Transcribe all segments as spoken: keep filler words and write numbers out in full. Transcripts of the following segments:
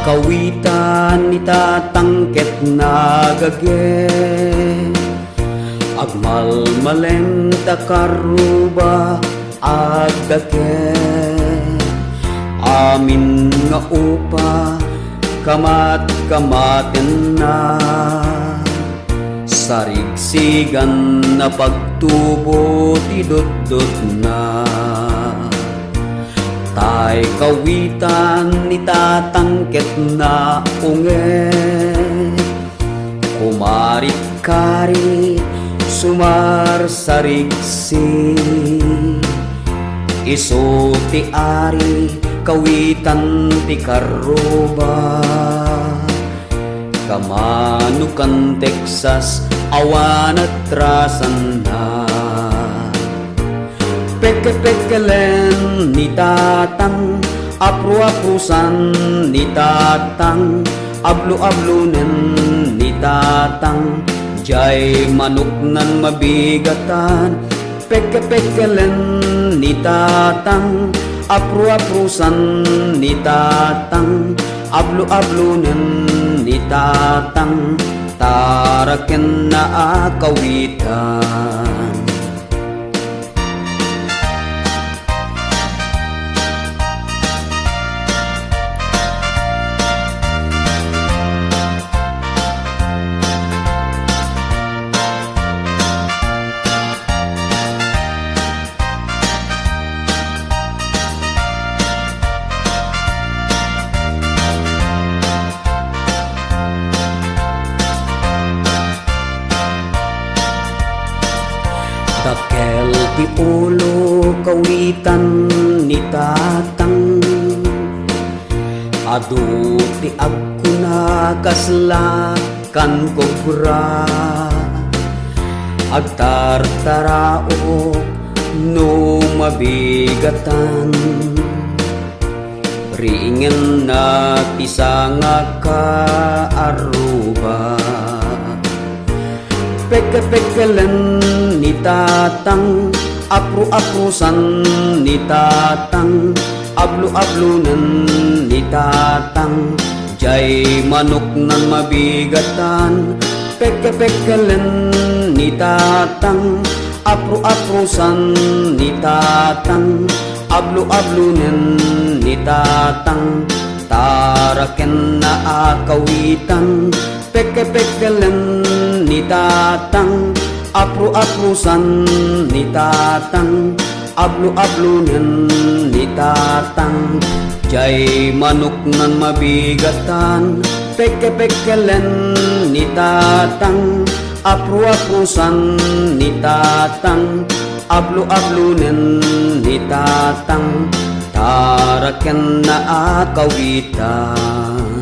Kawitan ni Tatang ket nagage. Agmalmalem ta karruba agdake. Amin nga upa, kamat-kamatenna. Sarigsigan a pagtubo ti dutdotna. Tay kawitan ni Tatang ket naunget. Kumarit-karit, sumarsarigsi. Isu ti ari, kawitan ti karruba. Kamanokan Texas, awan atrasanna. Pekkepekkelen ni Tatang, apruaprusan ni Tatang, abluablonen ni Tatang, jay manoknan mabigatan. Pekkepekkelen ni Tatang, apruaprusan ni Tatang, abluablonen ni Tatang, tarakenna a kawitan. Dakkel ti ulo, kawitan ni Tatang. Adu ti agkuna kasla kan kobra. Agtartaraok no mabigatan. Riingenna ti sanga kaarruba. Pekkepekkelen ni Tatang, apruaprusan ni Tatang, abluablonen ni Tatang, jay manoknan mabigatan. Pekkepekkelen ni Tatang, apruaprusan ni Tatang, abluablonen ni Tatang, tarakenna a kawitan. Pekkepekkelen ni Tatang, apruaprusan ni Tatang, abluablonen ni Tatang, jay manoknan mabigatan. Pekkepekkelen ni Tatang, apruaprusan ni Tatang, abluablonen ni Tatang, tarakenna a kawitan.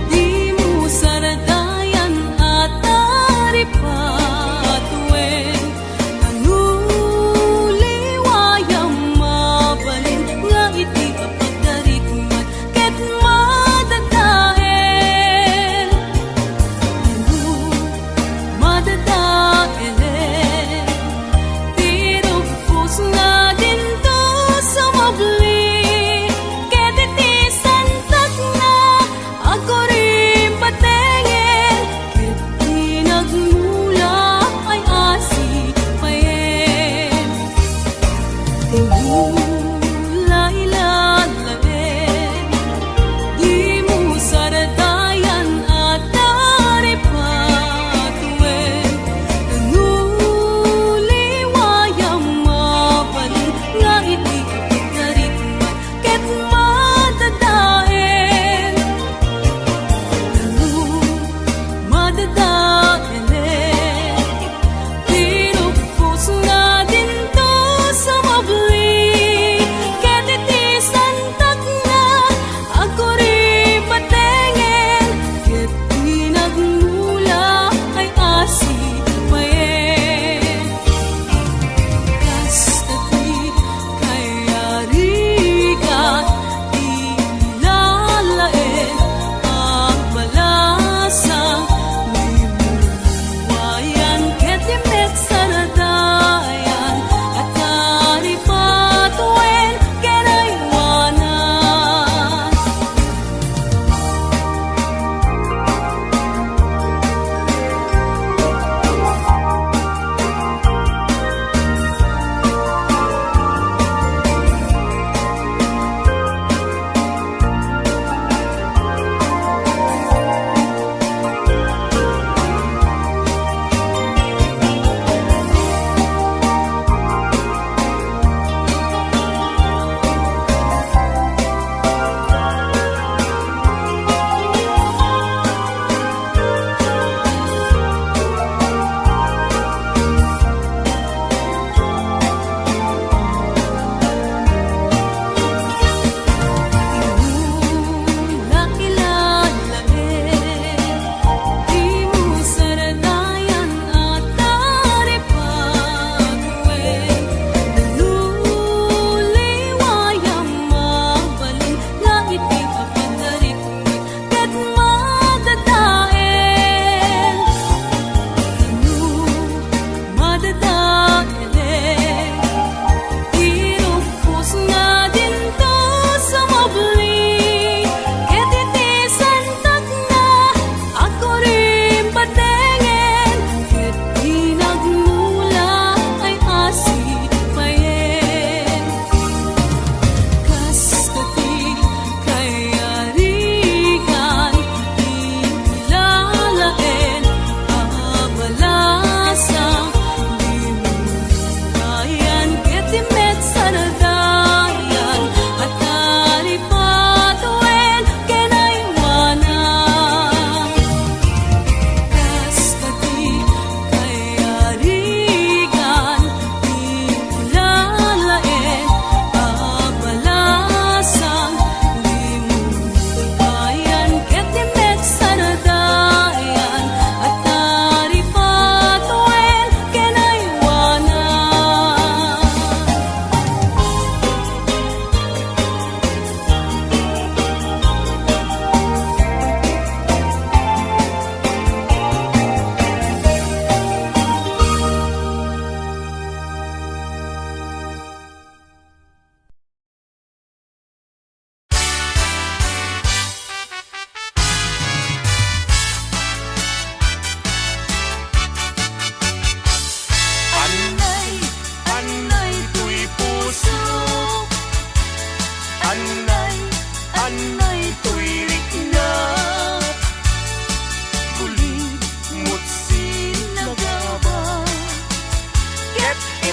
Dimo saragayan a taripatuen. Nanula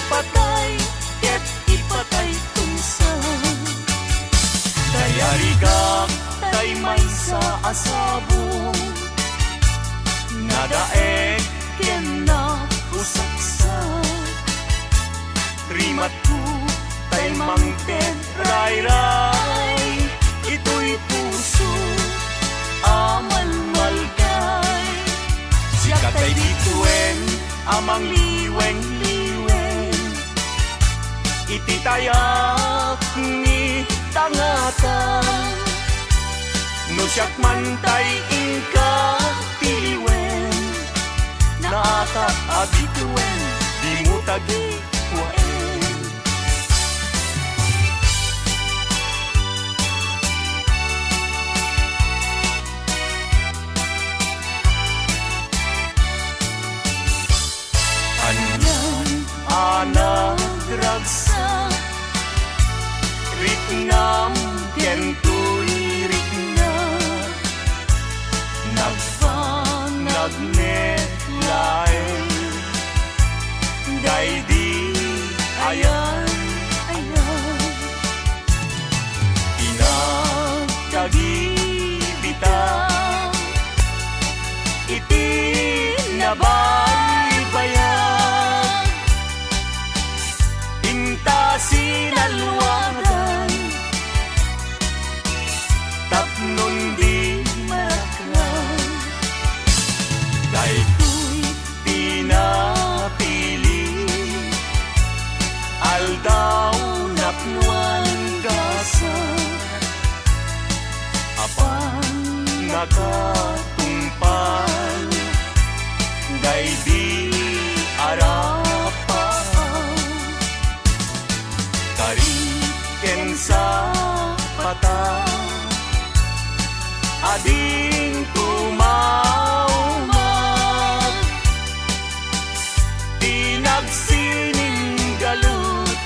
Patay ket ipatayton sa. Kayarigak tay maysa a sabong, nadaeg ken nausaksak. Rimatko tay mangted rayray, itoy puso a malmalkay. Siak tay bituen a mangliwengweng iti tayak ni tangatan. No siak man tay inka tiliwen, naakak a bituen, dimo tagikuaen. Anian a nagragsak, riknam ken toy rikna, nagpanagnet laeng, daydi ayan, ayan. Pinagtagibita iti nabaybayan, inta sinalwadan tapno di maraklan. Daytoy ti napili, aldaw napnoan gasat, apan nakatungpal daydi arapaw. Kari ken sapata, ading tumawmag. Ti nagsininggalut,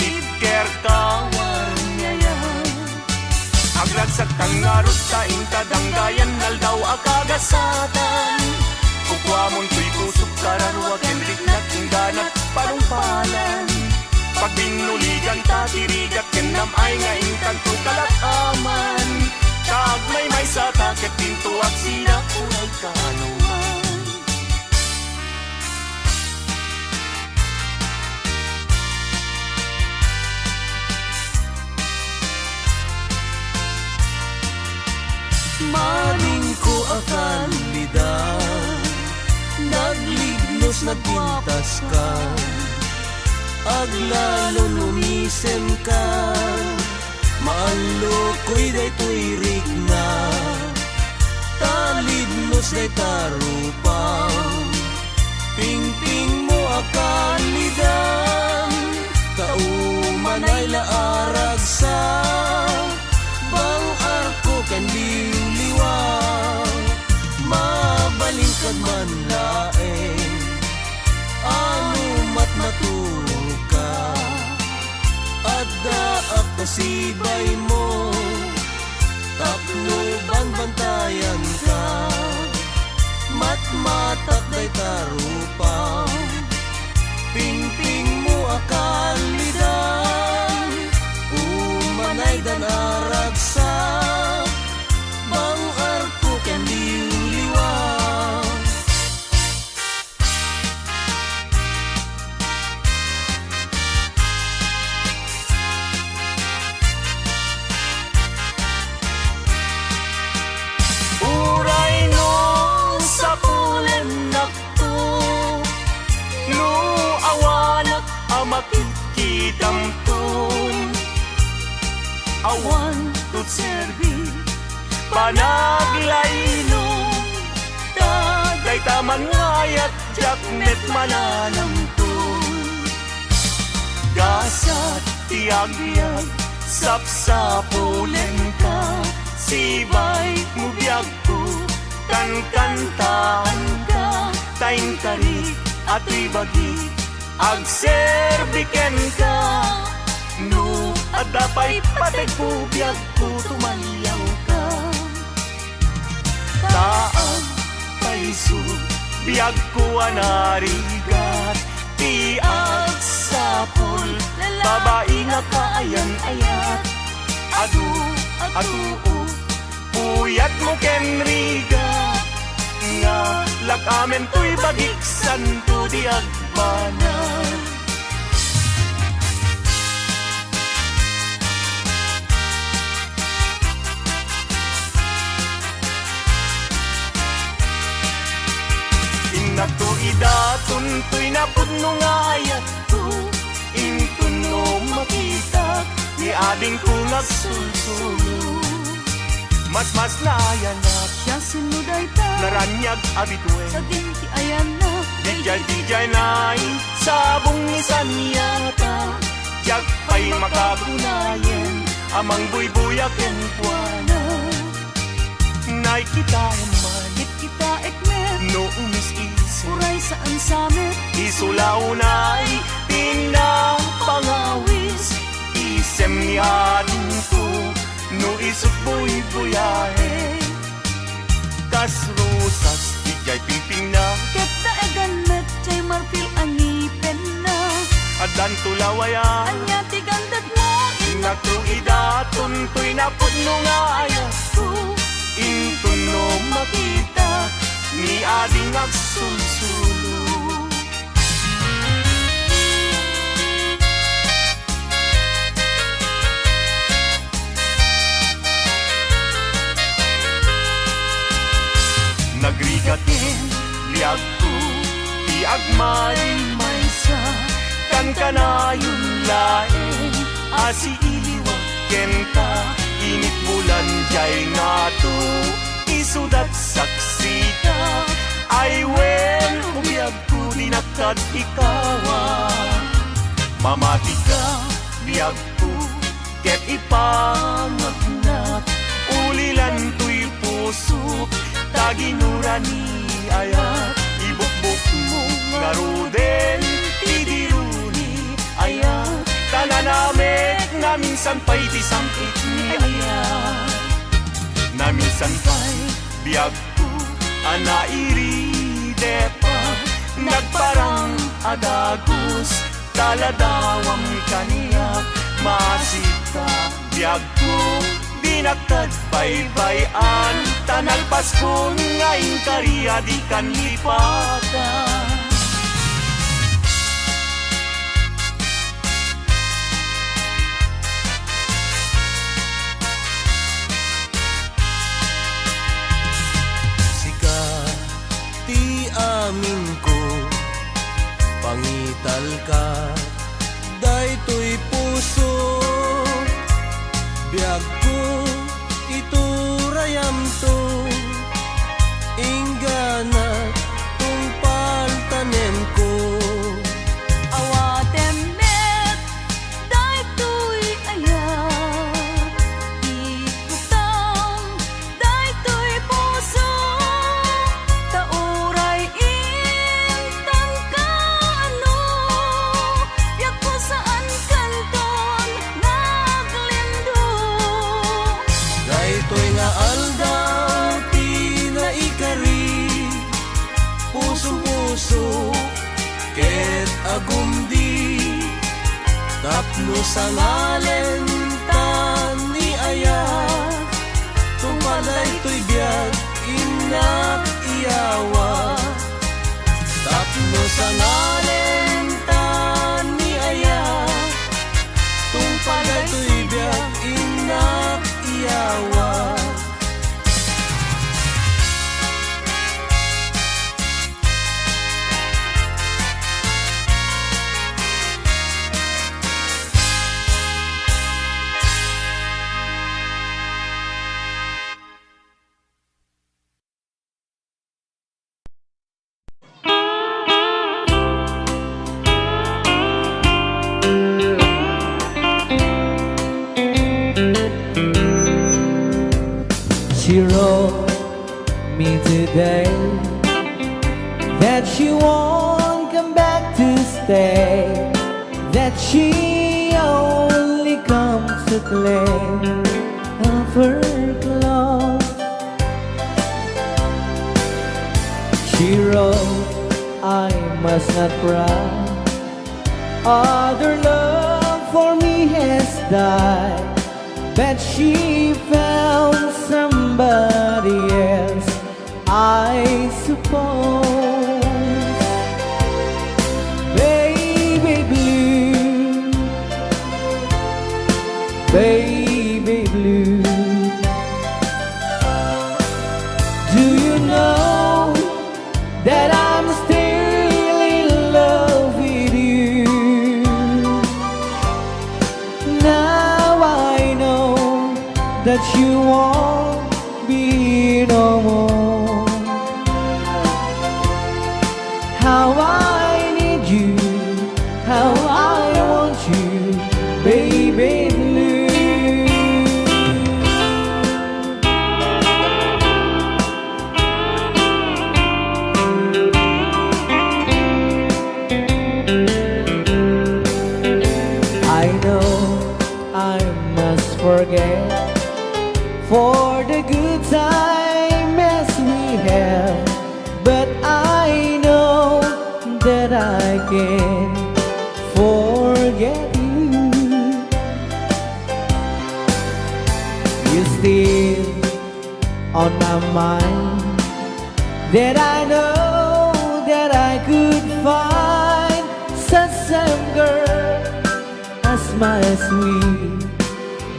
tibkerka warngayan. Agragsak tan ngarud ta inta danggayan, aldaw a kagasatan. Kukuamon toy pusok, kararua ken riknak, ingganak panungpalan. Pagbinnuligan ta ti rigat ken nam-ay nga intanto kalat-aman. Ta agmaymaysa ta ket dinto agsina, uray kaanoman. Madingko a kallida, naglignos, nagpintaska, aglalon umisemka. Maallokoy daytoy rikna, ta lidnos dayta rupaw. Pingpingmo a kallidan, kaumanay la a ragsak, bang-arko ken liwliwa. Mabalin kad man laeng, ano, matmaturogka. Addaak kasibaymo, tapno banbantayanka. Matmatak dayta rupaw, pingpingmo a kallidan, umanaydan a ragsak, bang-arko ken liwliwa. Uray no sapulennakto, no awanak a makitkitamton, awan to serbi, panaglayno, ta dayta man nga ayat, diak met mananamton. Gasat ti agbiag, sapsapulenka, sibaymo biagko, kankantaanka, ta inkari a ti bagik, agserbi kenka. No adda pay pategko, biagko, tumaliawka. Ta agpayso Biagko a narigat ti agsapul, babai nga kaayan-ayat. Adu, adu, puyatmo ken rigat, nga lak-amen toy bagik santo di agbanag. Innakto idaton toy napudno nga ayatko, inton no makitak ni adingko nga agsulsulo. Masmas naayanak. Siasino dayta? Naraniag a bituen. Sadin ti ayanna. Dijay, dijay nay, sabong ni Saniata. Diak pay makakunayen a mangbuybuya kenkuana. Nay kitaem man. Ket kitaek met. No umis-isem. Uray saan sa met. Isu la unay ti napangawis. Isem ni adingko no isut buybuyaen. Kas rosas, dijay pingpingna. Ket daegan met jay marfil a ngipenna. Addanto lawayan. Ania ti gandetmo? Innakto idaton toy napudno nga ayatko. Inton no makita, ni ading agsulsulo. Nagrigat ken biagko ti agmaymaysa, kankanayon laeng a siiliwak kenta, init bulan jay ngato, isudat saksita, ay wen, o biag ko, dinak kad ikawa. Mamatika, biagko, ket ipangagnak, ulilan toy pusok, ta ginura ni ayat, ibukbokmo ngaruden ti diru ni ayat, ta nanamek naminsan pay ti sangkit ni ayat. Naminsan pay, biag ko a nairidep, nagparang a dagus, taladawam kaniak, maasika, biagko, dinak kad baybay-an, ta nalpaskon nga inkari a dikan lipatan. Sika ti aminko, pangitalka daytoy puso, biagko, iturayamto, inggana tungpal tanemko. Awatem met daytoy ayat, ikkutam daytoy puso, ta uray intan kaano, biagko, saan kanton naglindo. Daytoy nga aldaw ti naikari, puso-puso ket agumdi, tapno sangalenta ni ayat, tungpal daytoy biag innak iyawa. Tapno sangalenta ni ayat, tungpal daytoy biag innak iyawa. She wrote me today that she won't come back to stay, that she only comes to play of her clothes. She wrote I must not cry. Other love for me has died, but she found somebody else, I suppose. Baby blue, baby blue, do you know that I'm still in love with you? Now I know that you won't be no more. How I need you, how I want you, baby blue. I know I must forget for the good time as we had, but I know that I can forget you. You still on my mind, that I know that I could find such same girl as my sweet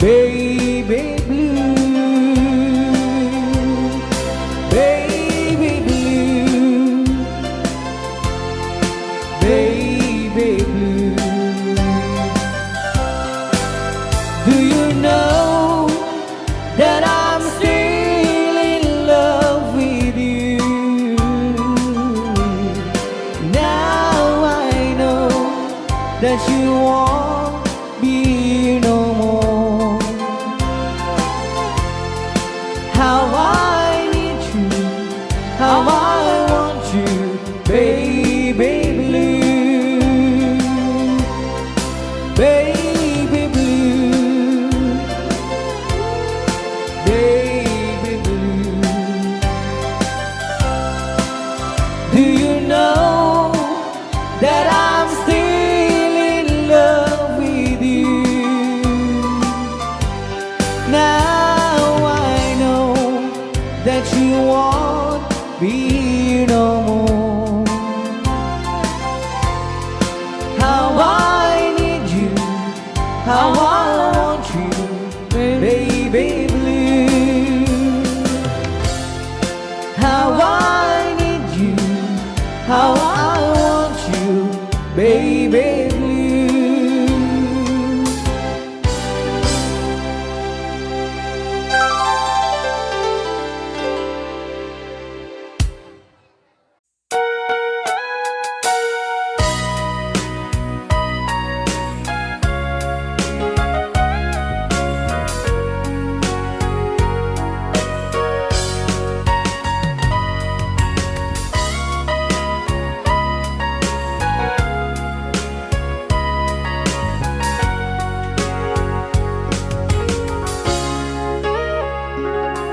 baby blue. Baby blue, baby blue, do you know that I'm still in love with you? Now I know that you won't be no more. How I need you, how I want you, baby blue, baby blue, baby blue. Do you know that I'm still in love with you? Now I know that you won't be no more. How I need you, how I want you, baby blue. How I need you, how I want you, baby blue.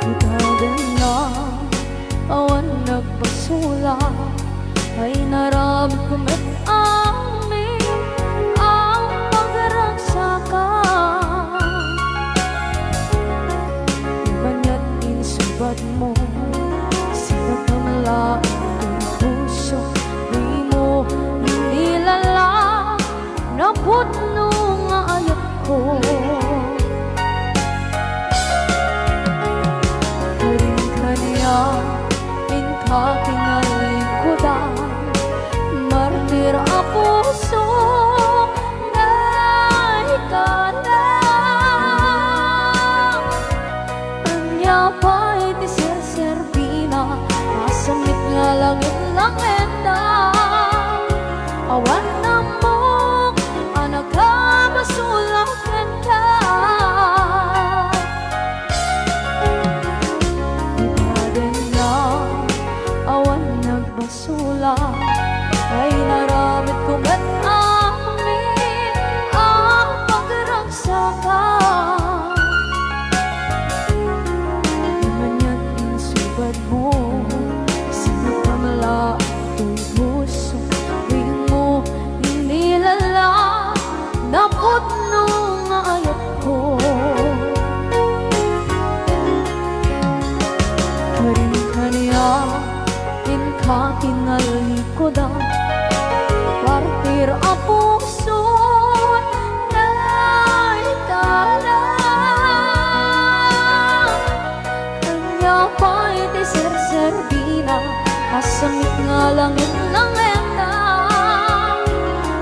Itagan na awan nagpasulak, ay naramidko met amin a pagragsakan. Maniat insubadmo, sinakamla ti puso, dimo nilala napudno nga ayatko. Karin kaniak, inka kinalingkodan, martir a puso, naikana. Ania pay ti serserbina, masamit nga langit-langitda. Awan ammok a nakapasulak kenka. Itagan na awan nagpasulak, ay naramidko met amin a pagragsakan. Maniat insubadmo, sinakamla ti puso, Langit-langit na,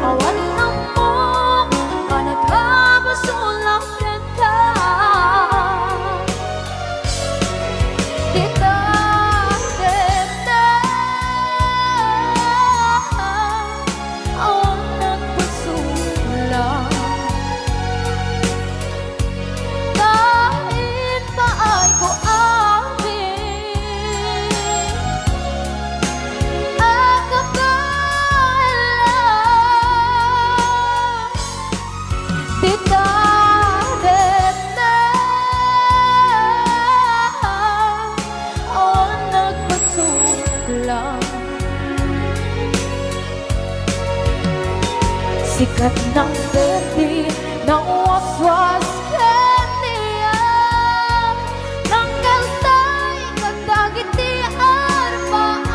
awan ammok a nagkabasol a kenka. Dita, dita, awan nagpasula. Kain paay ko amin a kabaelan. Dita, dita, awan nagpasula. Sikat nang berdi, nang waswas ken niya, nang kaltay kadagiti arbaam.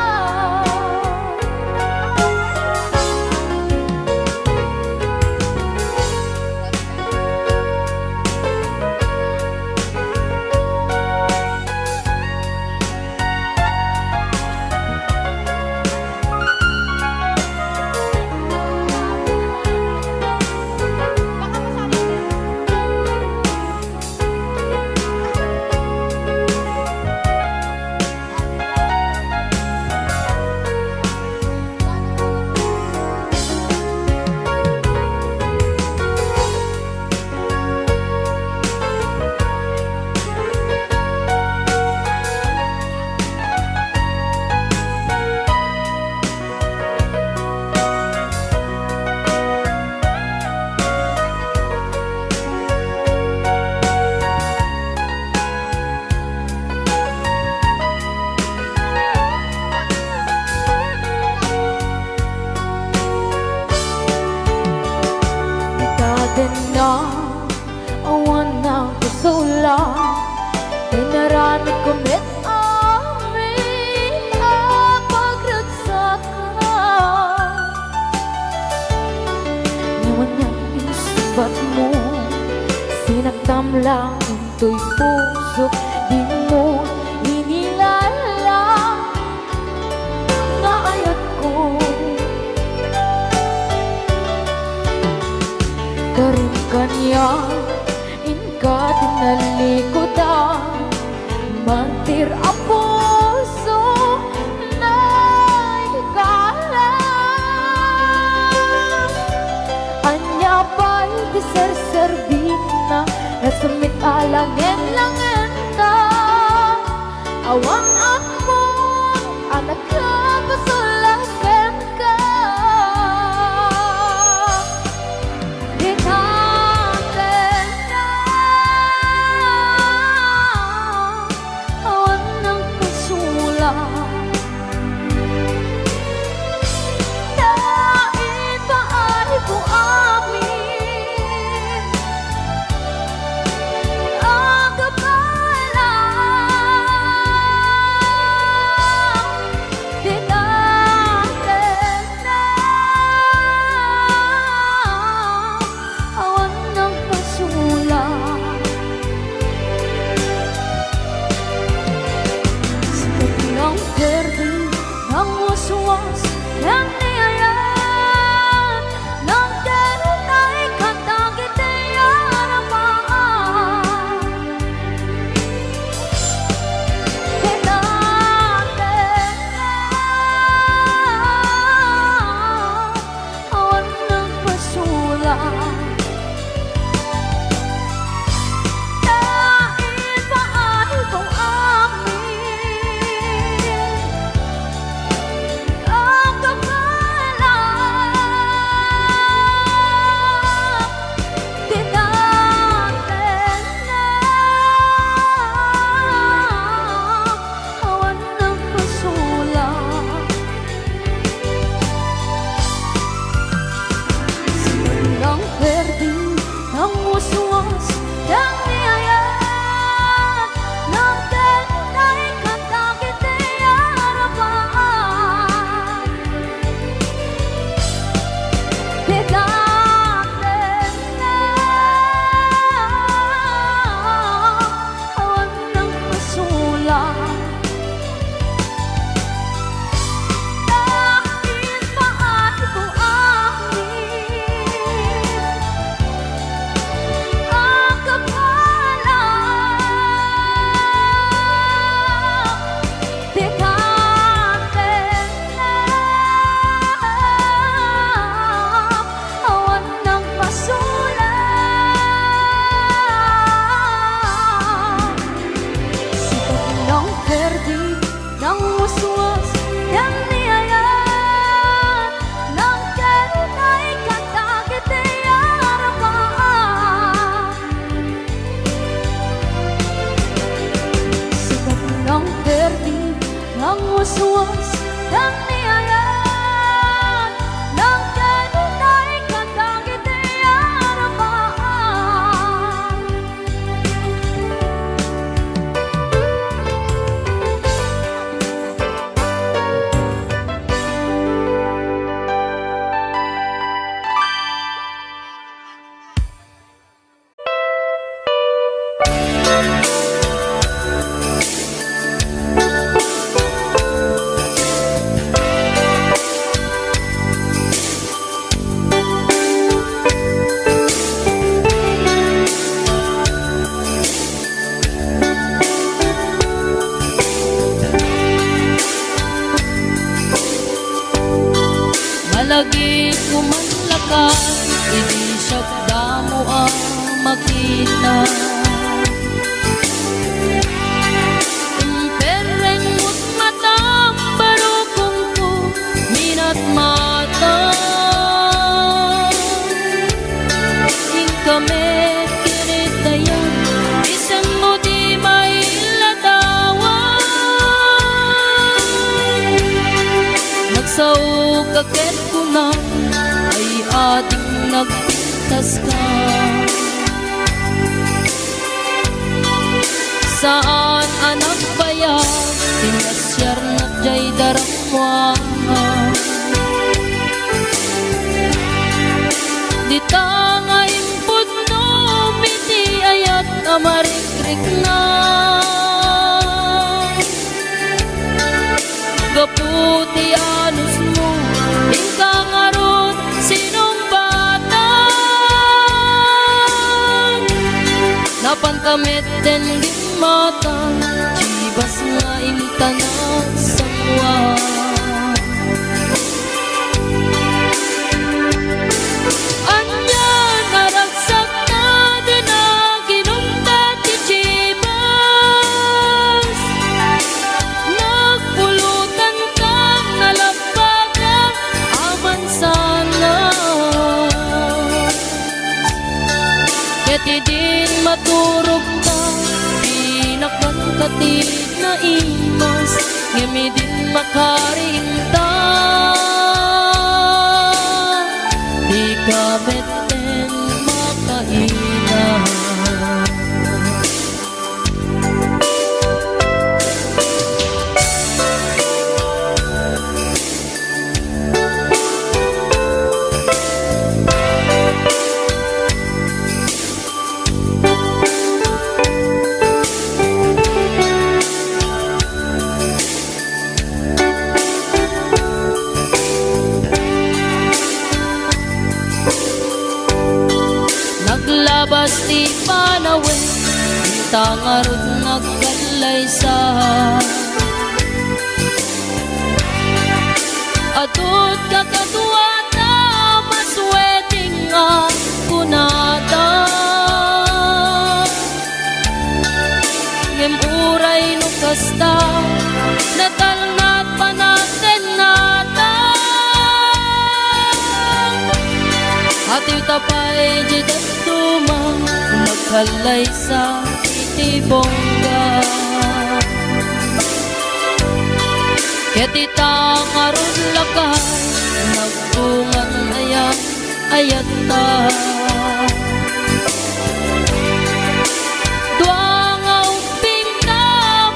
Itadenna, awan nagpasula, inaramid ko met amin a pagragsakan. Ngem ania insungbatmo, sinaktam lang intoy pusok, dimo inilalang nga ayatko. Karin kaniak, inka ti nalikudan, martir a puso, naikalang. Ania pay ti serserbina, nasumit a langen-langenta, awan ammok a nagkabasol a kenka. Dita, dita, awan nagpasula. Naipaay ko amin a kabaelan. Dita, Iti kuman lakay, idi siak damo a makita. Imperreng met matam, barukongko, minatmata. Inka met ket iti ayan, isenmo ti mailadawan. Nagsaoka ket kunam, ay ading nagpintaska. Saan a nagbayag ti nasiarna diay darammuana. Dita nga impudnom iti ayat a marikrikna. Gapu ti anusmo, inka ngarud sinungbatang. Napanta metten gimmatan, Jebus nga intanak sangoan. Ania nga ragsakna idi naginumta ti Jebus? Nagpulotanka, nalabbaga, amansanak. Ket idin maturogka, pinakanka ti naimas, ngem idin makariingta, dika metten makaina. Naglabas ti panawen, inta ngarud nagkallaysa. Adut kakaduata, mas wedding a kunada. Ngem uray no kasta, natalnat panagtennata. Atiwta pay diay dadduma, nagkallaysa iti bongga. Ket ita ngarud lakay, nagbungan aya ayatta. Dua nga ubbingta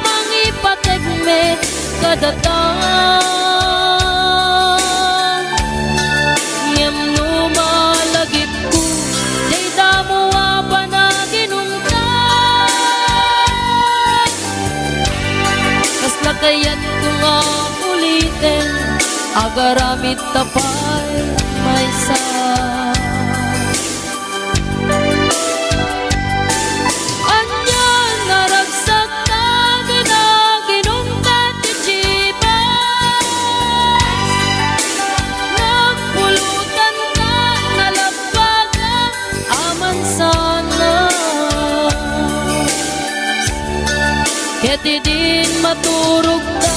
mangipateg met kadata. Ngem no malagipko, diay damo a panaginumta. Kasla kayatko nga uliten, agaramitta pay maysa. Ania nga ragsakta idi naginumta ti Jebus? Nagpulotanka, nalabbaga, amansanak. Ket idin maturogka,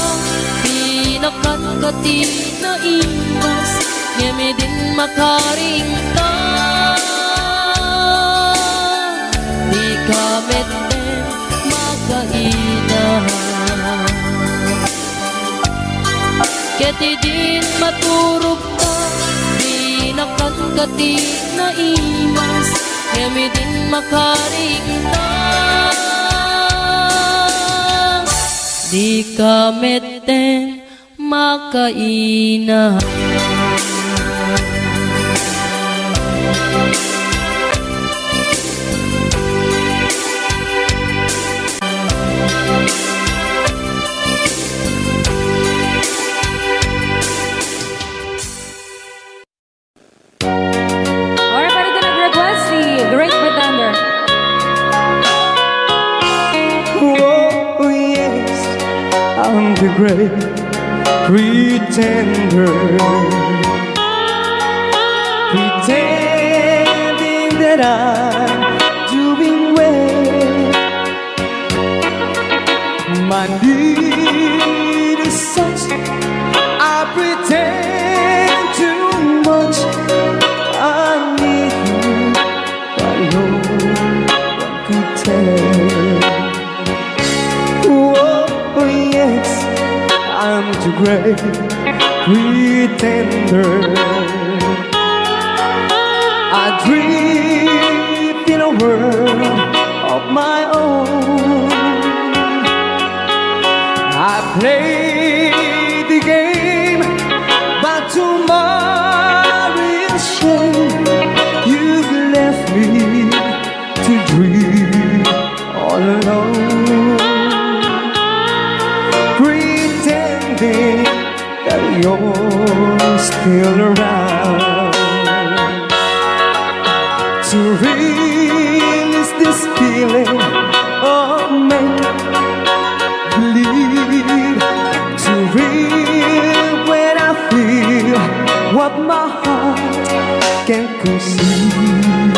pinakanka ti naimas, ngem idin makariingta, dika metten makaina. Ket idin maturogka, pinakanka ti naimas, ngem idin makariingta, dika metten makaina. Alright, pwede na nag-request si Great Pretender. Oh, yes, I'm the great pretender. that I'm doing well. My need is such, I pretend too much. I need you, but no one could tell. Oh, yes, I'm too great pretender. I drift in a world of my own. I play the game, but to my real shame, you left me to drift all alone, pretending that you're still around. To release this feeling of make believe, to real when I feel what my heart can conceive.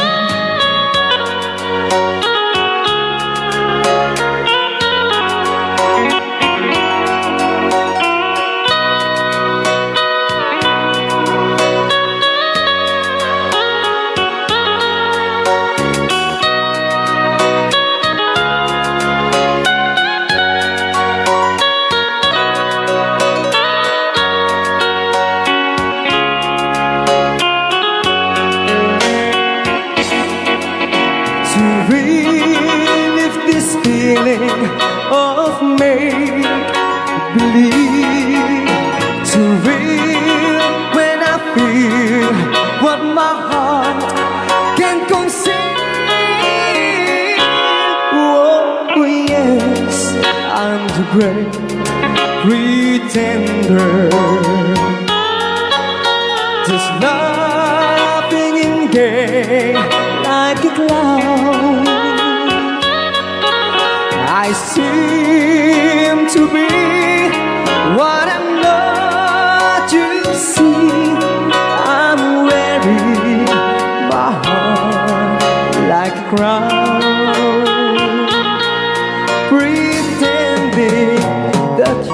To relieve this feeling of make believe, to real when I feel what my heart can conceive. Oh, yes, I'm the great pretender. Just laughing and gay like a clown. I seem to be what I'm not, you see. I'm wearing my heart like a crown, pretending that you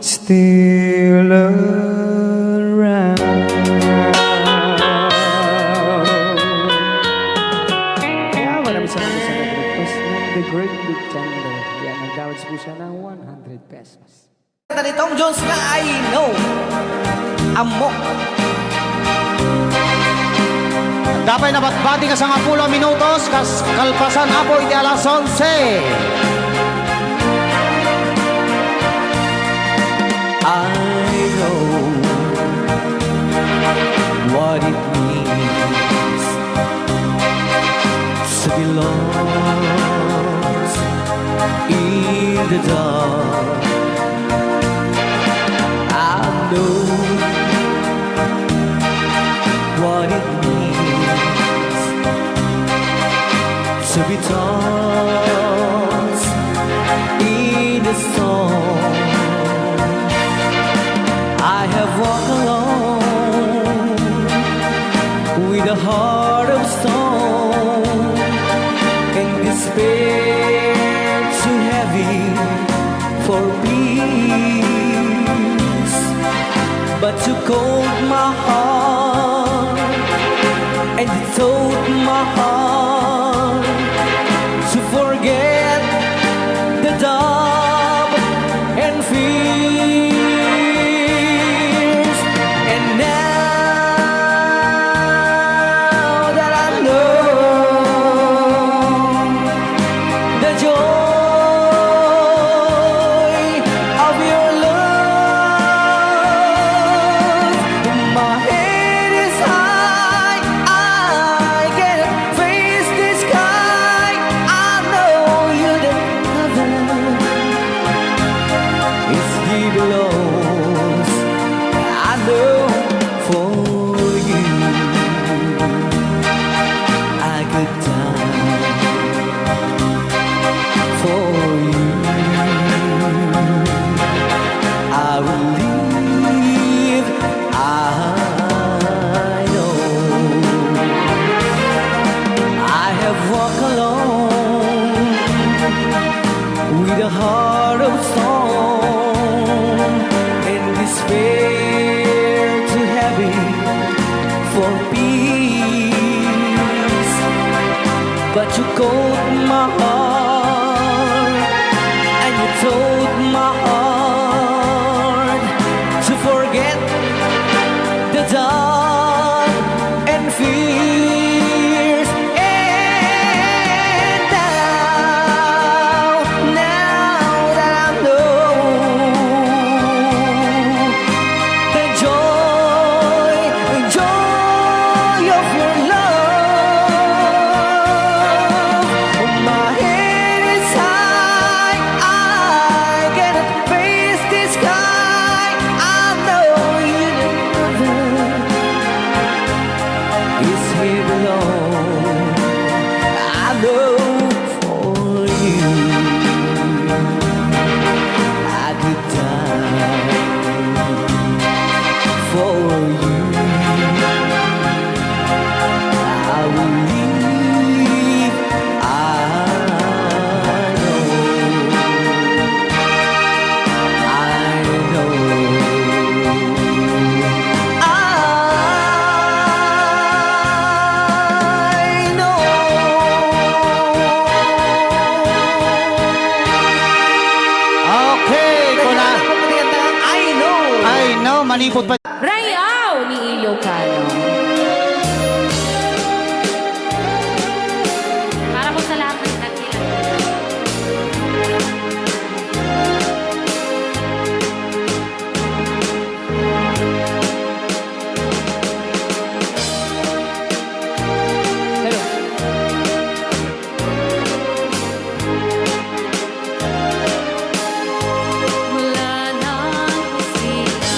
still around. Kaya maraming salamat sa nag-request ng The Great Big Thunder. Yan, nagdamage po siya ng one hundred pesos. Kanta ni Tom Jones nga I Know. Ammok. Adda pay nabatbati nga sangapulo a minutos, kas-, kalpasan, Apo, iti alas onse. I know what it means to be lost in the dark. I know what it means to be tossed in the storm. I have walked alone with a heart of stone and despair too heavy for peace, but you calmed my heart and you taught my heart to forget the doubt and fears. And now that I know the joy of your love, my head is high, I can face this Dark and fierce, and now, now that I know the joy, joy of your love. My head is high, I cannot face the sky. I know you never is here alone. I know for you. I could die for you. I will live. I know. I know. I know. Okay, kuna. I know. I know, manipot pa. Rayaw ni Ilocano. Para po sa lahat ng nagkilala. Wala nang kusina.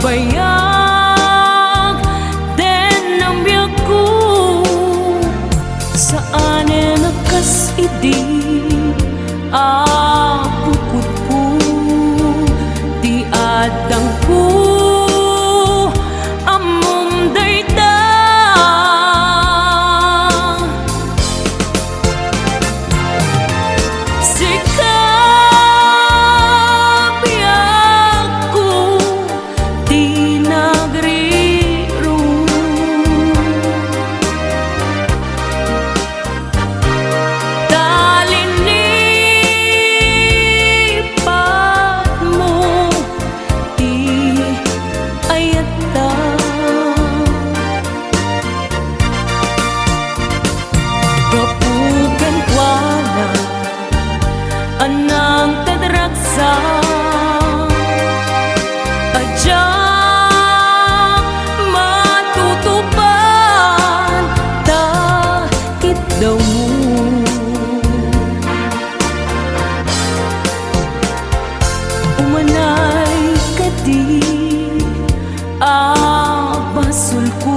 Bayag den a biagko, saanen a kas idi a pukotko ti addangko, ammom dayta. Sika, biagko, ti nagrirong. Ta linipatmo ti ayatta. Gapu kenkuana a nangted ragsak a diak matutupan ta kiddawmo. Umanay kadi a basolko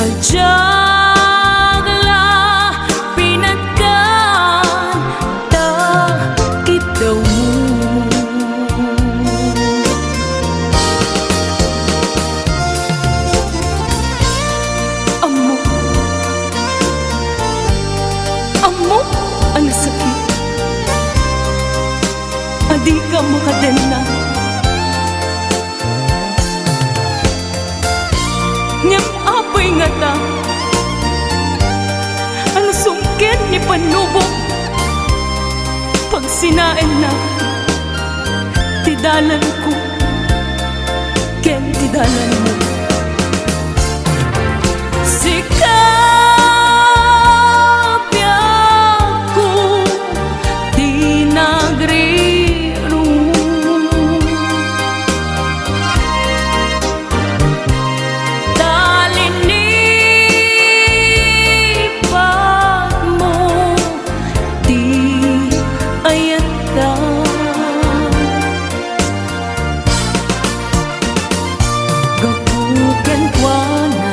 a diak la pinatgan ta kiddawmo. Ammok, ammok a nasakit a dika makadenna. Ngem apay ngata a nasungkil ni Pannubok, pagsinaenna ti dalanko ken ti dalanmo. Sika, biagko, ti nagrirong. Ta linipatmo ti ayatta. Gapu kenkuana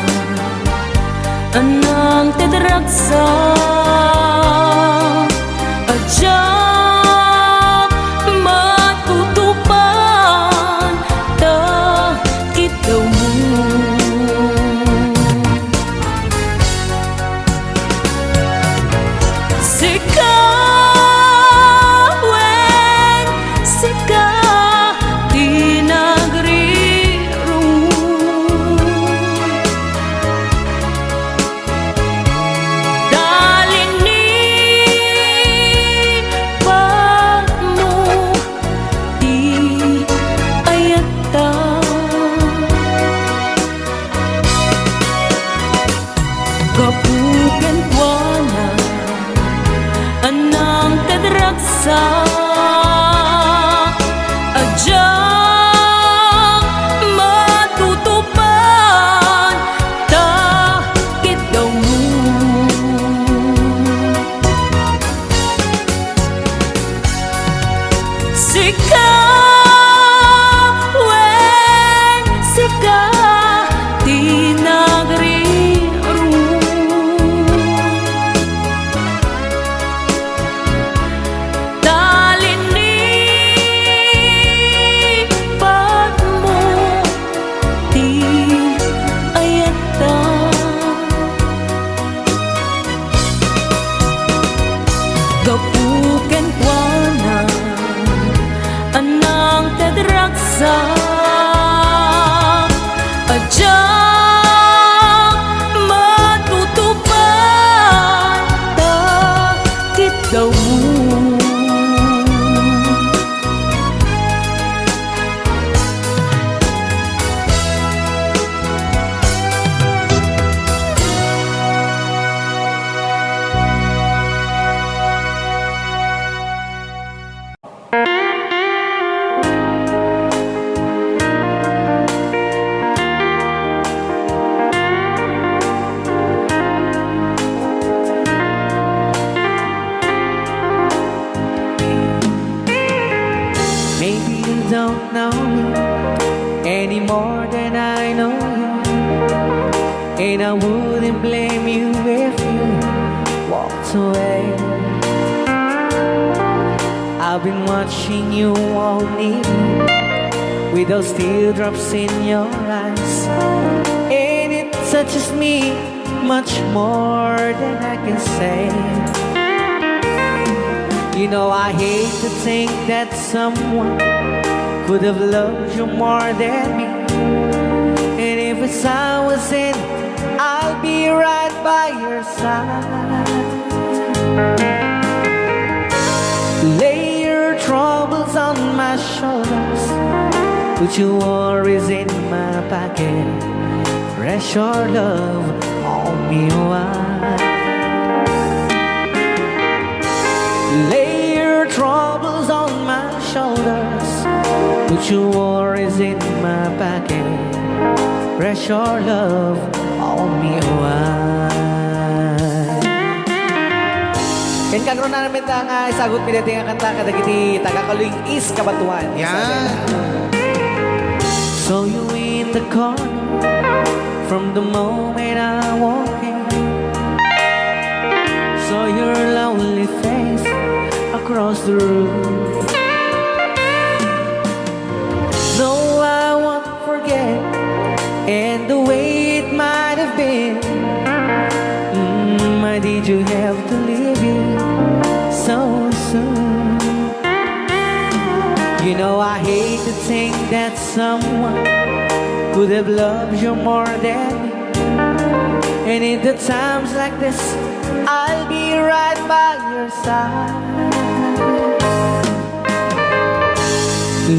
a nangted ragsak a diak matutupan ta kiddawmo. Sika, wen, sika ti nagrirong. Ta linipatmo ti ayatta. Gapu kenkuana a nangted ragsak a diak matutupan ta kiddawmo. Sika, wen, sika ti nagrirong. Ta away. I've been watching you all evening with those teardrops in your eyes, and it touches me much more than I can say. You know, I hate to think that someone could have loved you more than me. And if it's I was in, I'll be right by your side. Lay your troubles on my shoulders, put your worries in my pocket, rest your love on me, why? Lay your troubles on my shoulders, put your worries in my pocket, rest your love on me, why? Ken kagrunan met nga isagutmi daytoy nga kanta kadagiti taga-Caluing East, Cabatuan. Yan. Saw you in the corner from the moment I walk in. Saw your lovely face across the room. No, I won't forget, and the way it might have been. Mm, why did you have to leave it so soon? You know, I hate to think that someone could have loved you more than me. And in the times like this, I'll be right by your side.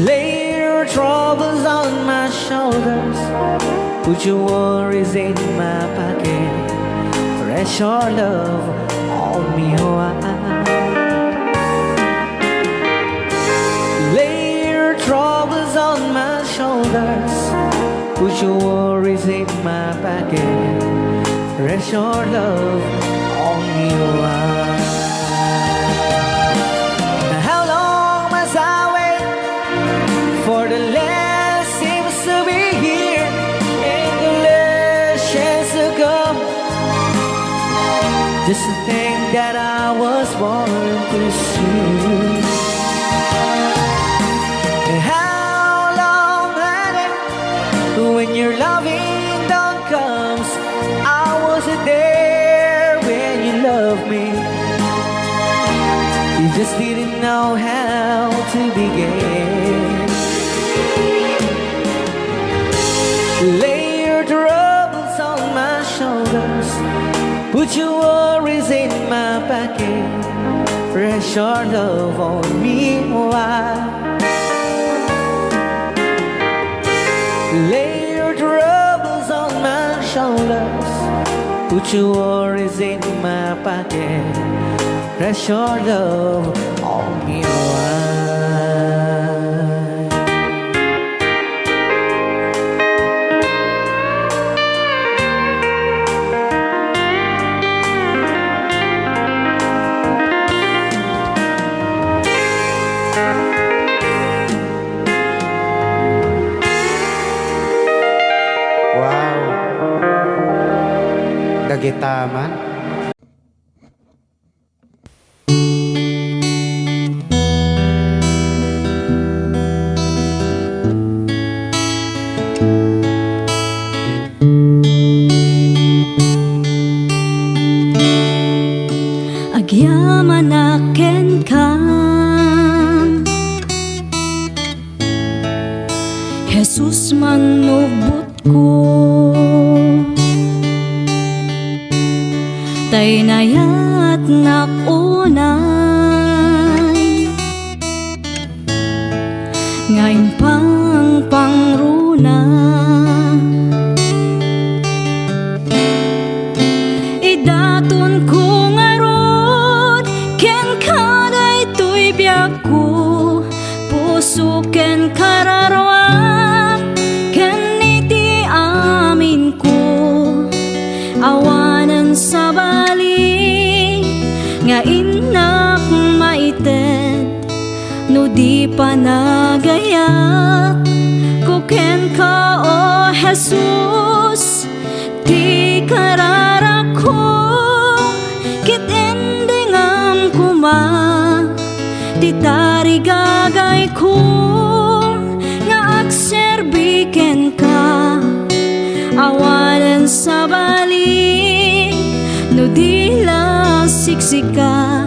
Lay your troubles on my shoulders, put your worries in my pocket, rest your love on me, oh, I. Lay your troubles on my shoulders, put your worries in my pocket, rest your love on me, oh, I. How long must I wait for the less seems to be here and the less chance to come? Just the thing that I was born to see. How long had I when your loving dawn comes? I wasn't there when you loved me. You just didn't know how to begin. Lay your troubles on my shoulders, put your worries in my pocket, rest your love on me, why? Lay your troubles on my shoulders, put your worries in my pocket, rest your love on me, why? Wow. Dagita man. Agyamanak kenka, Jesus, mannubbot ko. Ta inayatnak unay nga impangpangruna. Idatonko ngarud kenka daytoy biagko. Puso ken kararua ken iti aminko, awanen sabali nga innak maited no di panagayat ko kenka, O Jesus. Ti kararako ket in Tarigagayko nga agserbi kenka, awanen sabali, no di la siksika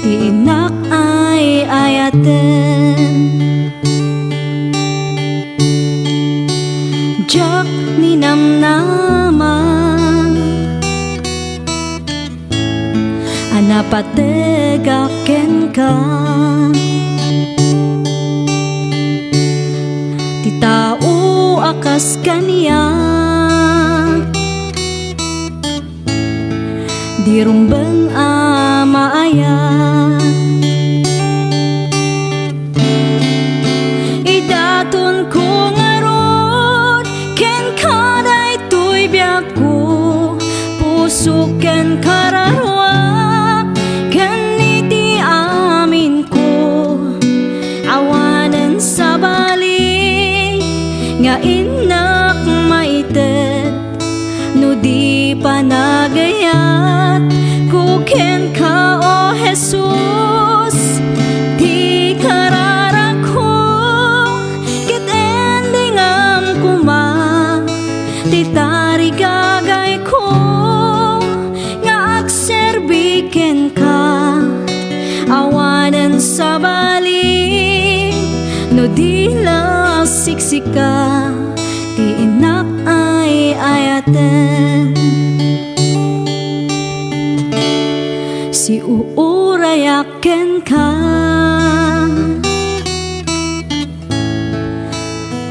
ti innak ay ayaten. Diak ninamnama a napategak kenka. Ti tao a kas kaniak, di rumbeng a maayat. Idatonko ngarud kenka daytoy biagko, pusok ken kararuak, ken iti aminko. Awanen sabali nga innak maited, no di panagayat ko kenka, O Jesus, ti kararakko, ket endingam koma ti tarigagayko nga agserbi kenka. Awanen sabali, no di la siksika ti innak ay ayaten. Siuurayak kenka.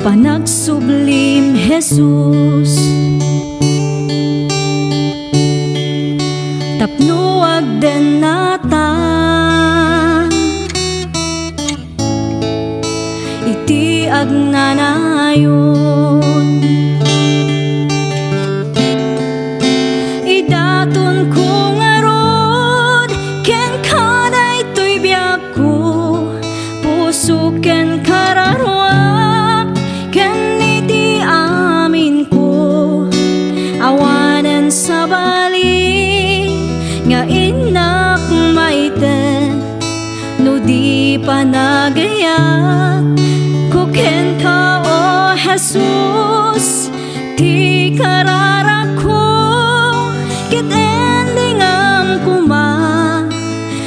Panagsublim, Jesus, tapno agdennata iti agnanayon. Idatonko ngarud kenka daytoy biag ko, puso ken kararuak, ken iti amin ko. Awanen sabali nga innak maited, no di panagayat ko kenka, O Jesus. Ti kararakko, ket endingam koma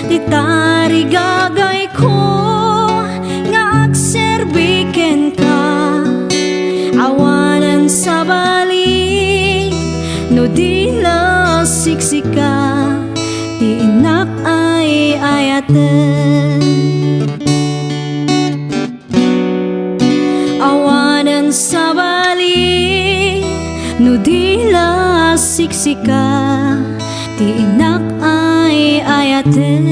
ti tarigagayko nga agserbi kenka. Awanen sabali, no di la siksika ti innak ay ayaten. Awanen sabali, no di la siksika ti innak ay ayaten.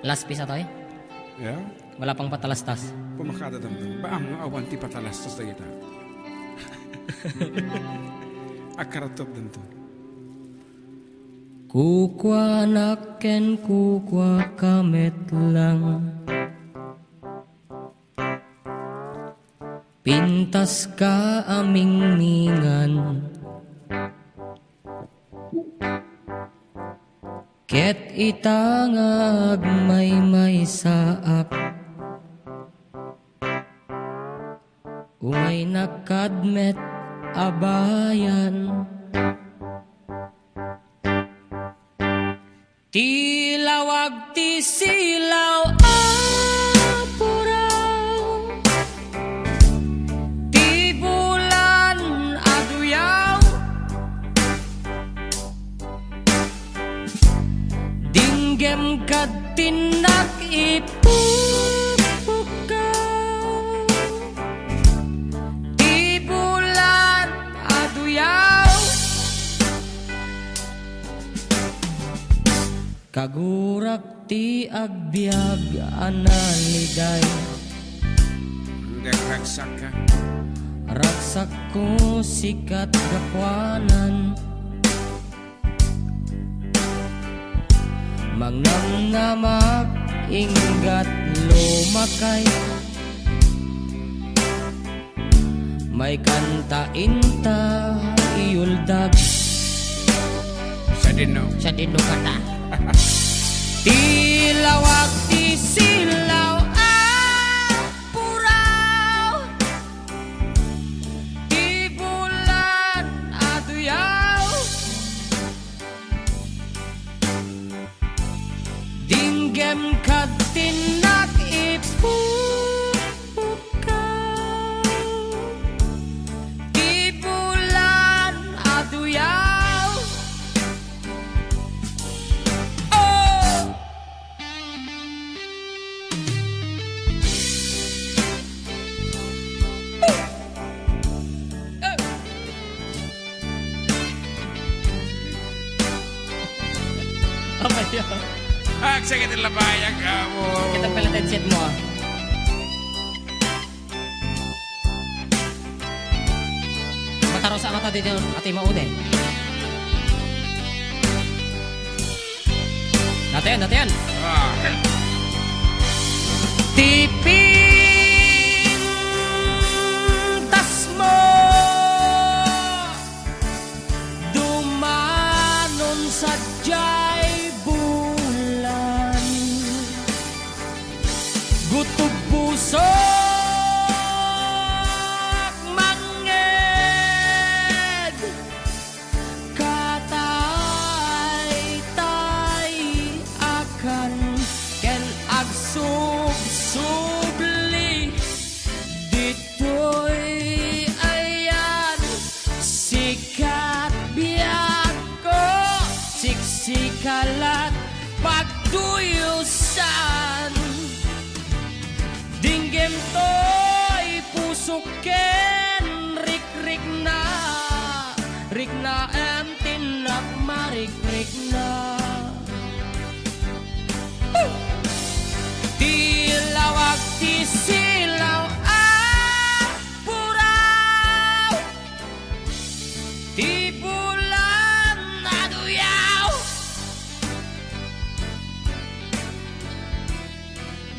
Last piece atoy? Yeah? Wala pang patalastas. Pumakada danto. Baam nga awan ti patalastas dagita. Akaratop danto. Kukuanak ken kukuaka met lang. Pintaska a mingmingan. Ket ita nga agmaymaysaak, umaynak kad met a bayan. Ti lawag ti silaw a puraw, ti bulan a duyaw. Dinggem kad tinnak ipukpukkaw, ti bulan a duyaw. Kagurak ti agbiag a naliday. Nagraksak ka. Ragsakko, sikat gapuanan. Mangnamnamak, inggat lumakay. Maikanta inta iyuldag. Sadino. Sadino kata. Ti lawag ti silaw a puraw. Ti bulan a duyaw. Dinggem ket ti nag-ipupukkaw. Ti bulan a duyaw. Oh! Amay. Ah, sige, ti labay, ang amo. Kita pala headset mo, ah. Mataros ang mata dito, ati mo, ude. Natayan, natayan. Ah. Ti pintas mo, dumanon sadiay bulan. Gutob pusok mangngeg. Kataytay-akan ken agsubsubli ditoy ayan. Sikat biagko, siksikalat pagduyosan. Dinggem toy pusok ken rikrikna, riknaem ti nagmarikrikna. Ti lawag ti silaw a puraw, ti bulan a duyaw.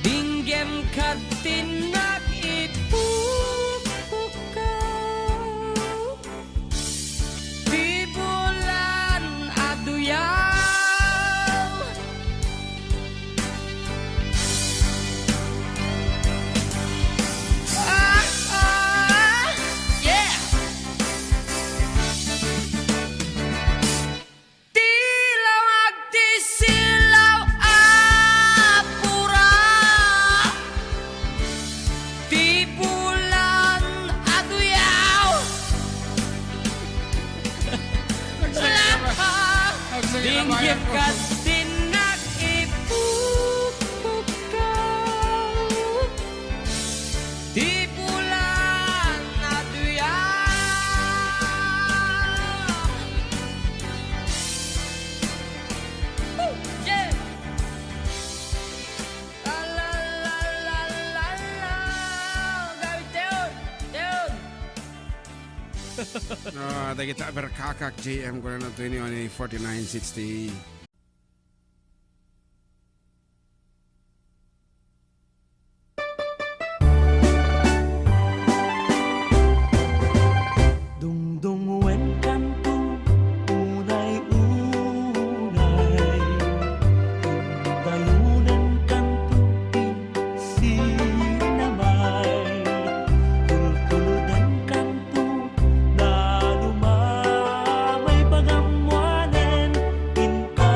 Dinggem ket ti nag-ipupukkaw. Ti bulan a duyaw. Ah, ah, yeah! Ti lawag ti silaw a pura, ti bulan a duyaw. Wala pa. Dinggem ket ti nag-ipupukkaw. Ti bulan a duyaw. Woo! Yeah! La, la, la, la, la, la. Gawi, Teon! Teon! Ah, dagita a berkakak, J M, kunana twenty-one forty-nine sixty. Dungdungwenkanto unay-unay, dungdayonenkanto ti sinamay, tultulodenkanto na lumamay pagammoanen, inka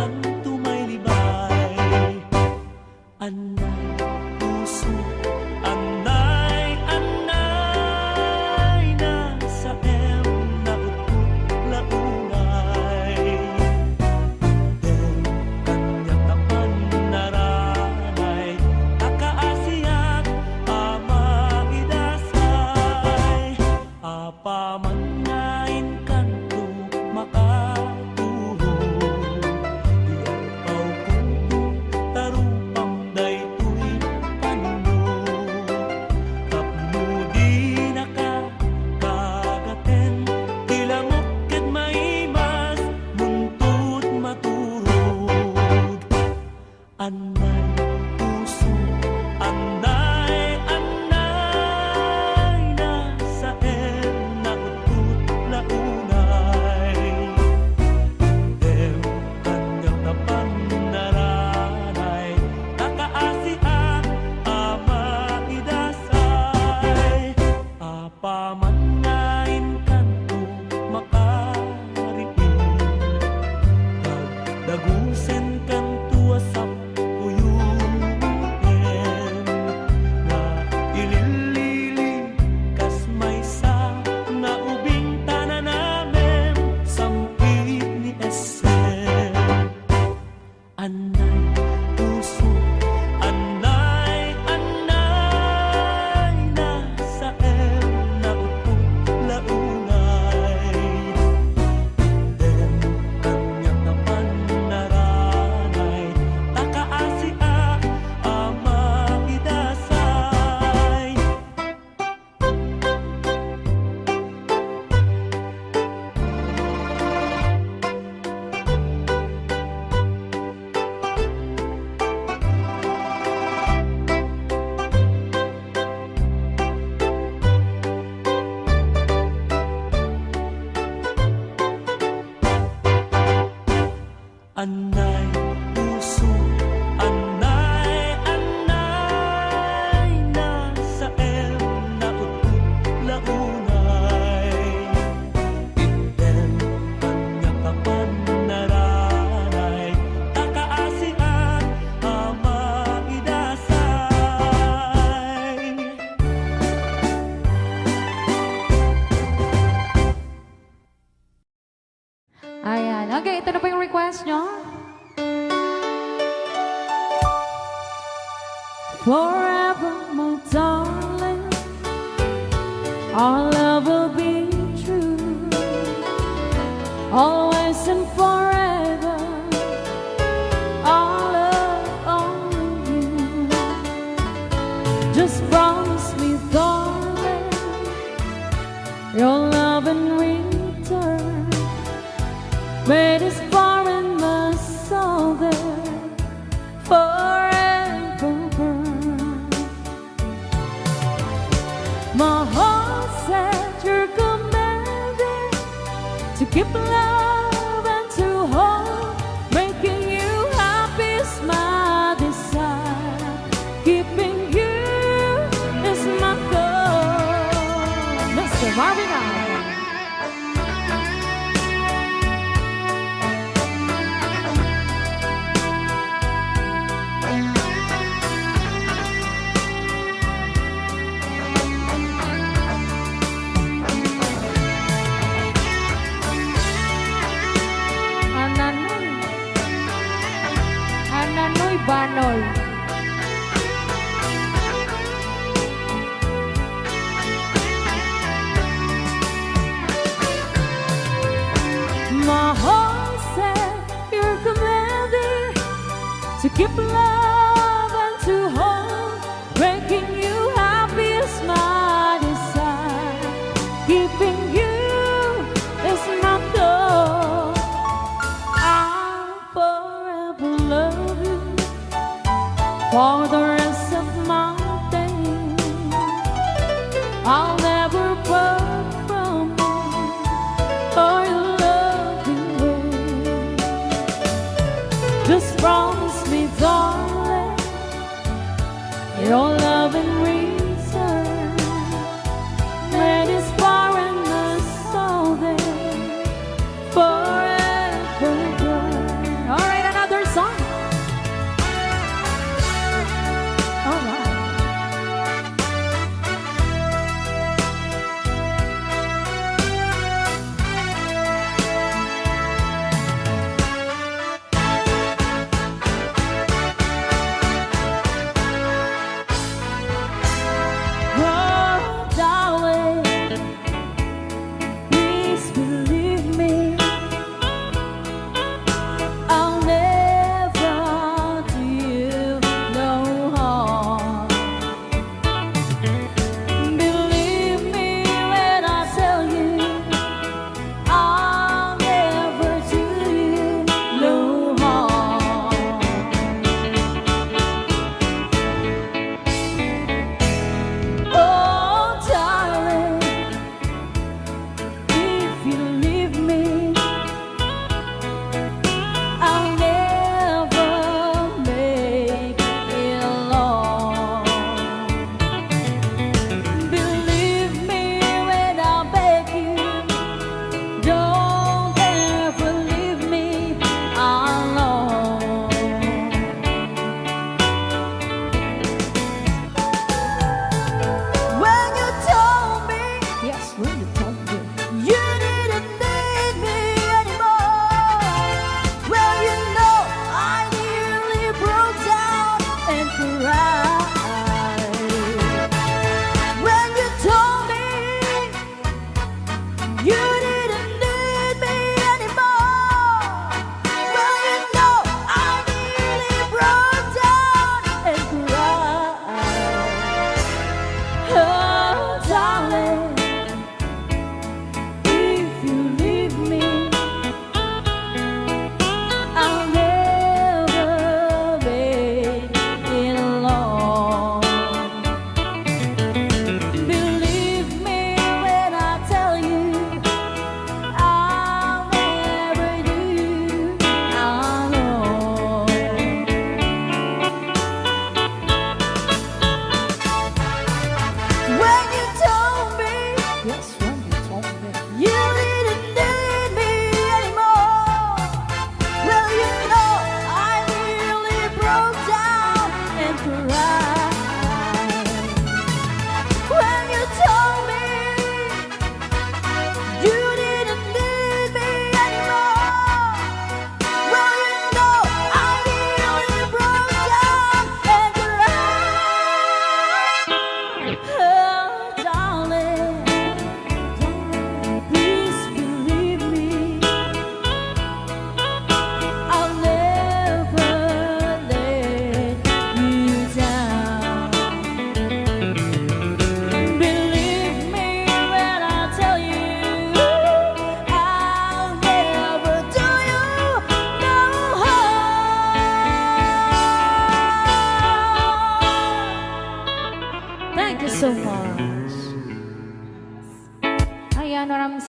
Forever, my darling, our love will be true. Always and forever, our love only you. Just promise me, darling, your love in return. May this foreign must solve forever. My heart said you're commanded to keep love and to hold. Making you happy is my desire. Keeping you is my goal. Mister Marvin Allen. Ananoy. Ananoy Banoy. My heart said you're commanded to keep love and to hold. Making you happy is my desire. Keeping you is my goal. I'll forever love you for the rest of my days. I'll never part from you or your loving ways. Just promise me, darling, your love in return. May this foreign must solve forever. All right, another song. All right. Thank you so much. Ayan, maraming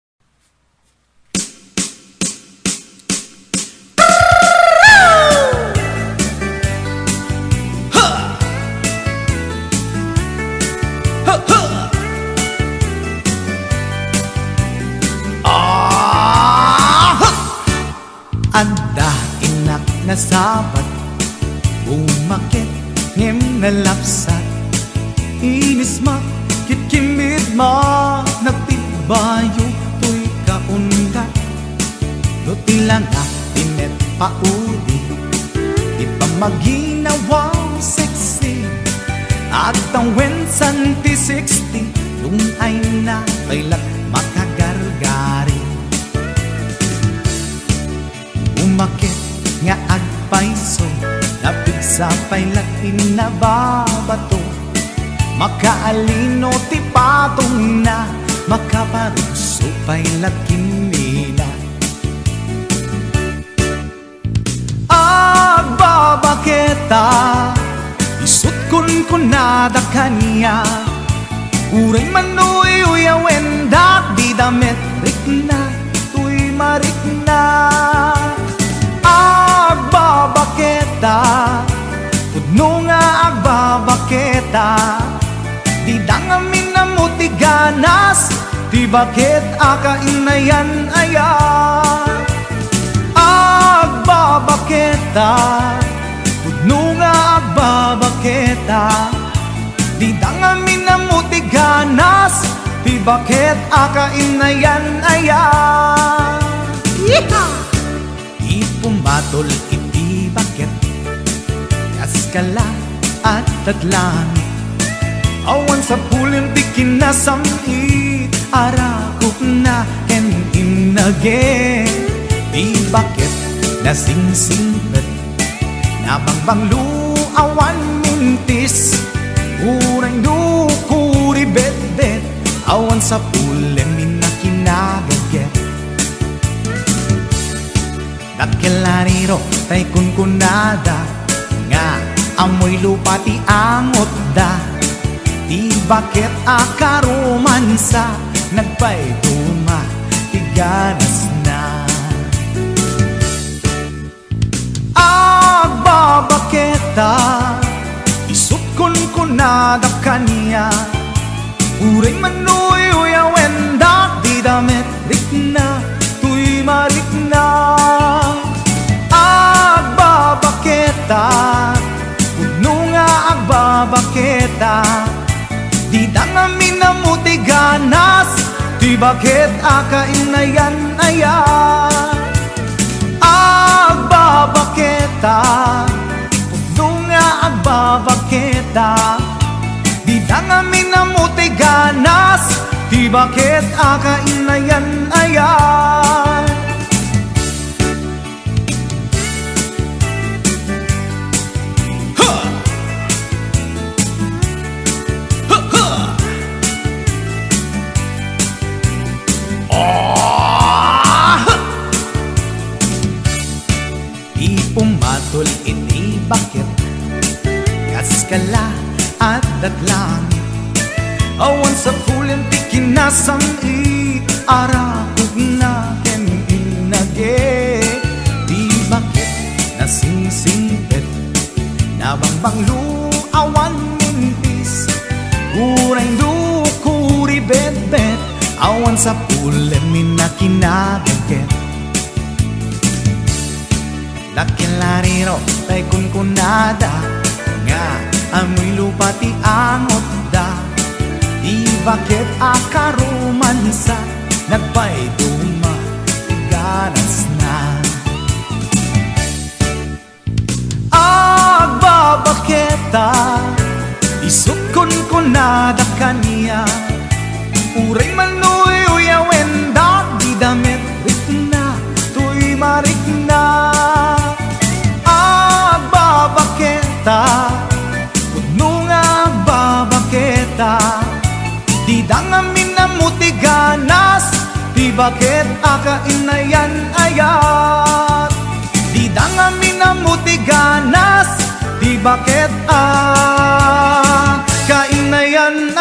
Ah! Adda innak nasabat, bumaket ngem nalapsat. Inismak ket kinbidmak, nagtibbayo toy kaunggat. No ti langak ti met paudi, ti pammaginawa sexy. Agtawen santi sixty, tungayna pay la makagargari. Umaket nga agpayso, napigsa pay la ti nababato. Makaalino ti patongna, makaparugso pay la kinmina. Agbabaketa, isut' kunkunada kaniak. Uray man uyuyawendak, dida met rikna, toy marikna. Agbabaketa, pudno nga agbabaketa. Dida ngamin ammo ti ganas, ti baket a kainayan aya. Agbabaketa, pudno nga agbabaketa. Dida ngamin ammo ti ganas, ti baket a kainayan aya. Yeehaw! Ipumatol iti baket, kaskala, adda langit. Awan sapulen ti kinasam-it, arakupna ken innage. Ti baket nasingsingpet, nabangbanglo, awan mintis. Uray no kuribetbet, awan sapulen innakinagatget. Dakkel a riro tay kunkunada nga ammoy lupa ti angotda. Ti baket a karomansa, nagpayduma ti ganasna. Agbabaketa, isut' kunkunada kaniak. Uray man uyuyawendak, dida met rikna, toy marikna. Agbabaketa, pudno nga agbabaketa. Dida ngamin ammo ti ganas, ti baket a kainayan aya. Agbabaketa, pudno nga agbabaketa. Dida ngamin ammo ti ganas, ti baket a kainayan aya. Ha! Ha, ha! Ah! Ti pumatol iti baket, kaskala, adda langit. Awan sapulen ti kinasam-it, arakupna ken innage. Ti baket nasingsingpet, nabangbanglo, awan mintis. Uray no kuribetbet, awan sapulen innakinagatget. Dakkel a riro tay kunkunada nga ammoy lupa ti angotda. Ti baket a karomansa, nagpayduma ti ganasna. Agbabaketa, isut' kunkunada kaniak. Uray man uyuyawendak, dida met rikna, toy marikna. Agbabaketa, pudno nga agbabaketa. Dida ngamin ammo ti ganas, ti baket a kainayan aya. Dida ngamin ammo ti ganas, ti baket a kainayan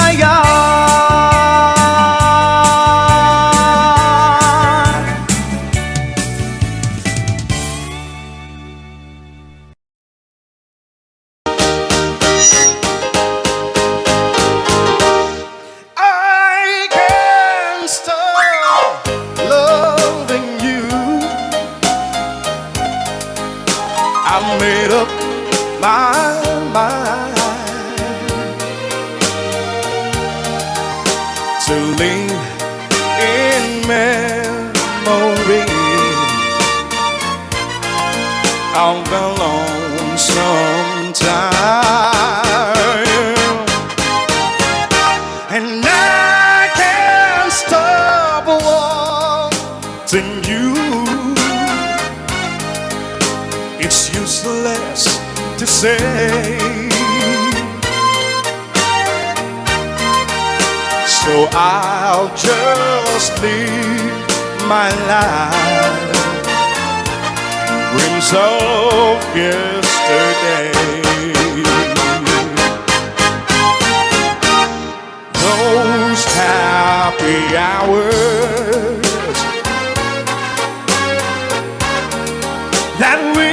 to live in memory of the lonesome time. And I can't stop wanting you. It's useless to say. So I'll just live my life. Dreams of yesterday. Those happy hours that we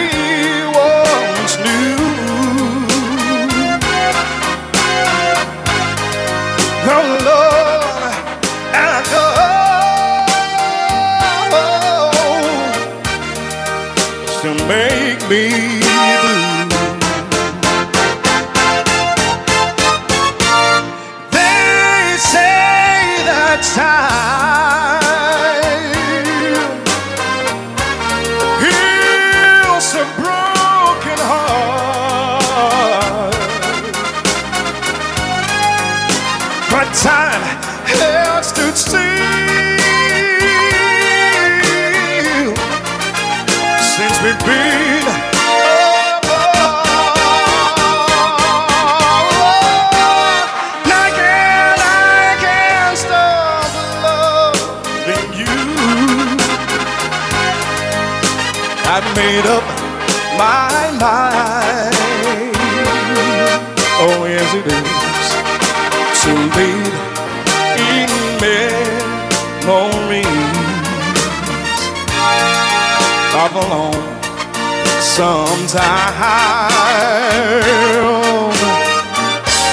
once knew. Long, long ago, to make me blue. They say that time heals a broken heart, but time has stood still since we've been apart. I can't, I can't stop loving you. I've made up my mind. Oh, yes, it is. To live in memories of a long sometime.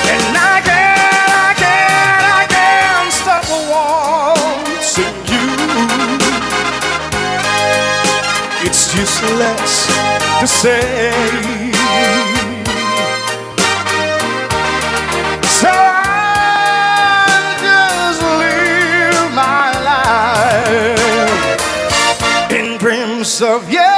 And I can't, I can't, I can't stop wanting you. It's useless to say. So I'll just live my life in dreams of yesterday.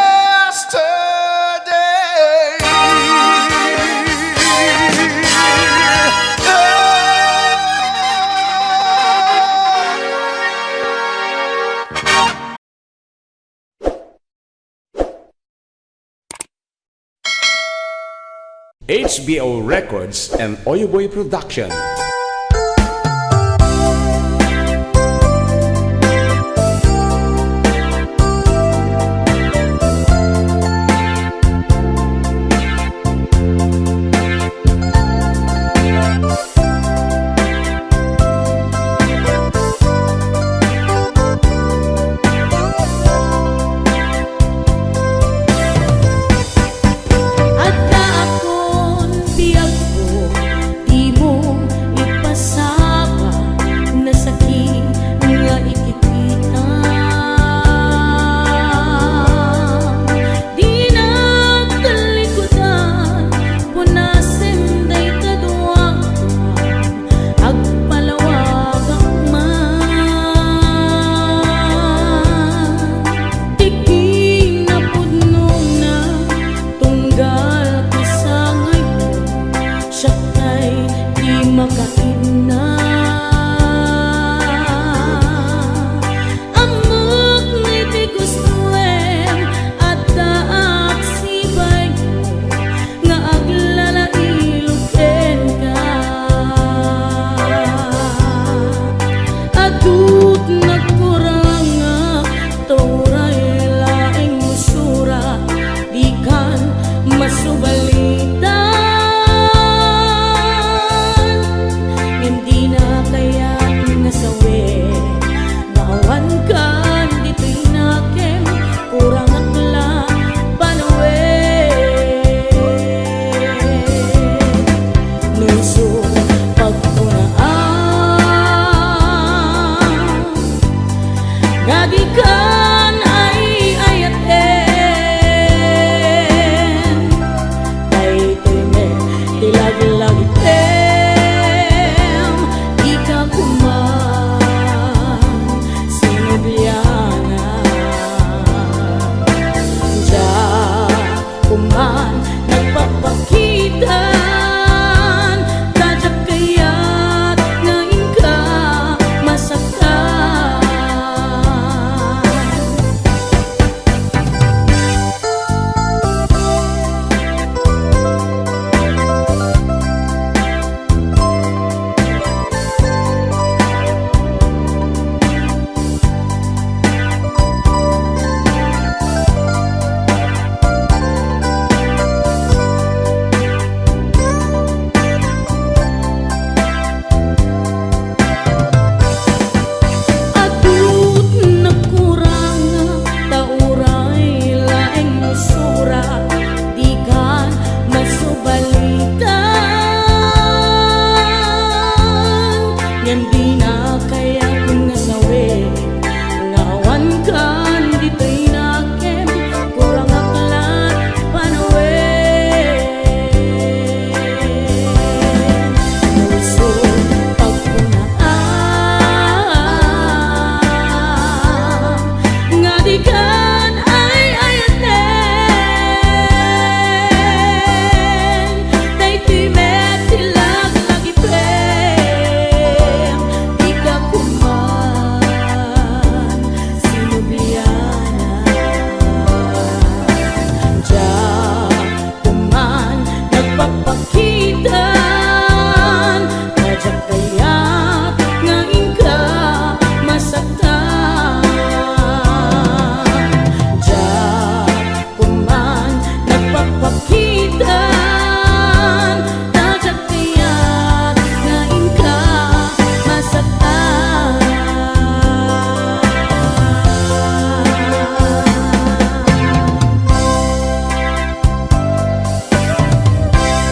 H B O Records and Oyoboy Production. Addaakon biagko, dimo Ngem dina kayat nga sawen nga awan kan ditoy nakem, kurangak la panawen. Puso, pagkunaam nga dikan ay-ayaten, daytoy met ti laglagipem, dika koma sinublianan. Diak koma nagpakpakitan, ta diak kayat nga inka masaktan. Diak koma nagpakpakitan, ta diak kayat nga inka masaktan.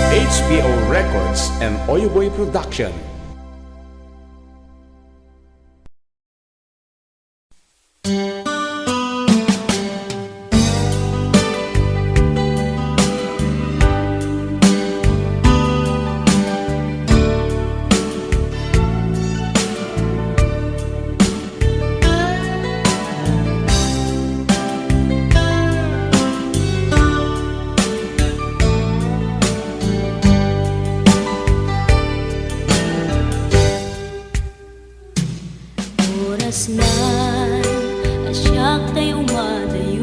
H P O Records and Oyoboy Production. Orasna a siak tay umadayo.